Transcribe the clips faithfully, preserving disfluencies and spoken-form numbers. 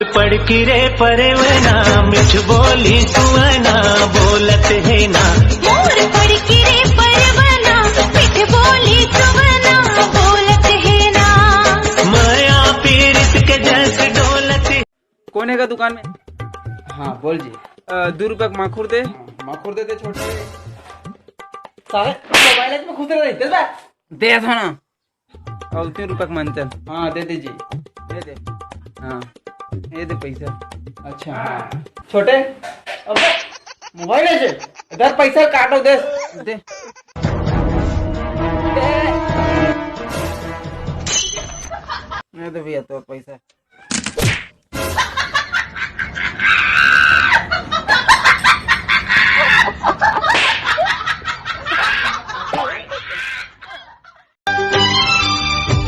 पड़की रे परवना, मिठ बोली सुवना, बोलत हे ना। मोर पड़की रे परवना, मिठ बोली सुवना, बोलत हे ना। मया पीरित के जस डोलत। कौन है का दुकान में? हाँ, बोल जी। अ, दू रुपया के माखुर दे। हाँ, माखुर दे दे, छोटे। साले, मोबाइल में खुद रहे, दे दे। दे दो ना। और तीन रुपया के मंचन। हाँ, दे दीजिए। दे दे। हाँ। ये दे पैसा। अच्छा, हाँ। छोटे, अबे, मोबाइल है जे? इधर पैसा काटो, दे। दे। ये दे भैया, तो पैसा।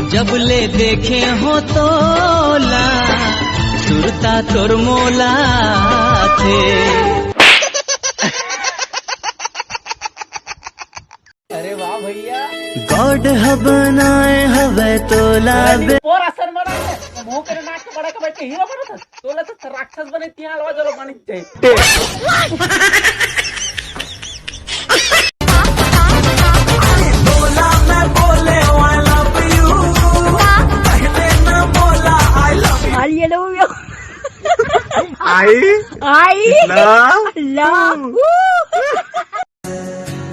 जब ले देखे हो तोला, सुरता तोर मोला थे। अरे वाह भैया। गॉड ह बनाए हवे तोला बे। पोर असन बना है, मुंह के नाक के बड़ा के बैठ के हीरो बनत है। तोला तो राक्षस बने, तिहां हलवा जलो बनी जाए। बोला मैं बोले, "Oh, I love you।" पहले ना बोला, "I love you।" I love you। I I love लव।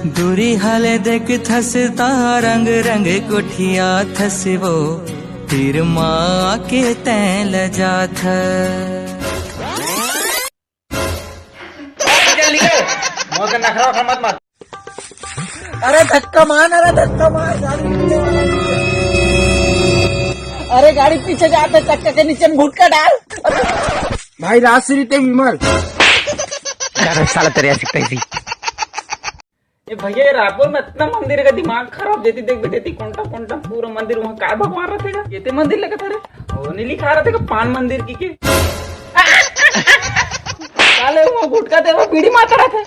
दूरी हाले देख थसता रंग रंग कोठिया थसबो, तीर माँ के तैं ल जाथ। जल्दी कर, मौत का नखरा उखरा मत मार। अरे धक्का मार, अरे धक्का मार, गाड़ी पीछे। अरे गाड़ी पीछे जाते, चक्के के नीचे में घुटका डाल। भाई राजश्री ते विमल। साला तेरे ऐसी तैसी। ए भैया, ये रायपुर में इतना मंदिर का दिमाग खराब देती, देख भी देती, कोंटा कोंटा पूरा मंदिर वहाँ काय भगवान रहते का? ये ते मंदिर लेके था रे, और नहीं लिखा रहते का पान मंदिर की के। साले वो गुटखा ते वो बीड़ी मारता रहते।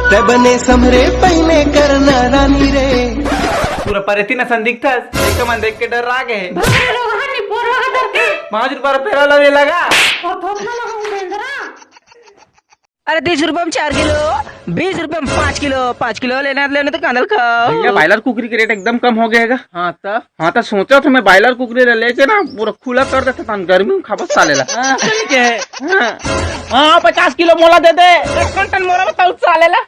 ते बने समरे पहले करना रानी रे। पूरा परेती न संदिग्ध था, एक मन देख के डर आ गए। भाग रे लोहा, नहीं पोरवा का डर के। पाँच रुपया फेरा लवे लगा। और थोपना लगा बेंदरा। अरे तीस रुपया में चार किलो, बीस रुपया में पाँच किलो, पाँच किलो लेना है लेना तो कांदल खाओ। भैया, बॉयलर कुकरी के रेट एकदम कम हो गया है। हाँ तो? हाँ तो सोचा था मैं बॉयलर कुकरी ले लेके ना पूरा खुला कर देता था, गर्मी में खाबस साले ला। हाँ, सही कहे। हाँ। हाँ, पचास किलो मोला दे दे। एक क्विंटल मोला बताओ साले ला।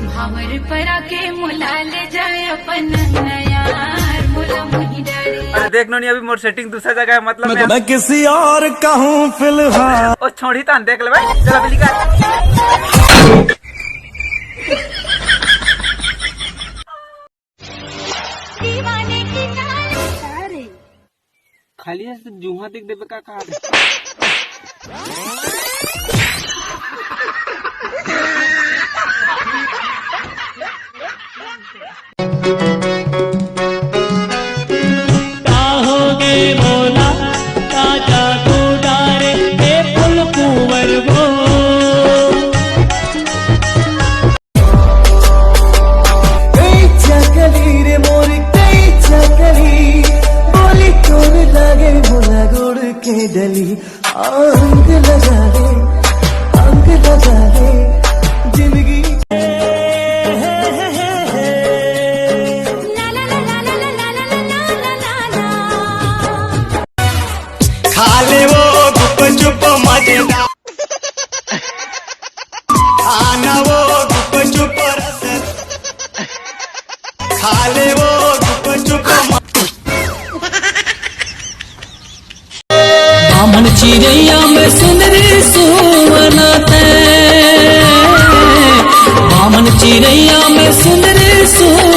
भावर परा के मोला ले जाए अपन यार, मोला मुही डरे। अरे देख नोनी, अभी मोर सेटिंग दूसरा जगह है, मतलब मैं, मैं किसी और का हूँ फिलहाल। ओ छोड़ी तान, देख ले भाई, चल अभी निकाल। दीवाने की चाल। अरे खाली है तो जुहा देख देबे का कहा। का हो गे मोला, का जादू डारे, ए फूल कुंवर वो। ए चकली रे मोरी, ए चकली, बोली तोर लागे मोला गोड़ के डली। अंग लगा ले, अंग लगा ले, जिंदगी। खा ले वो गुपचुप मजेदार, खाना वो गुपचुप रस, खा ले वो गुपचुप म- बामन चिरैया में सुंदर सुवना तै, बामन चिरैया में सुंदर सु-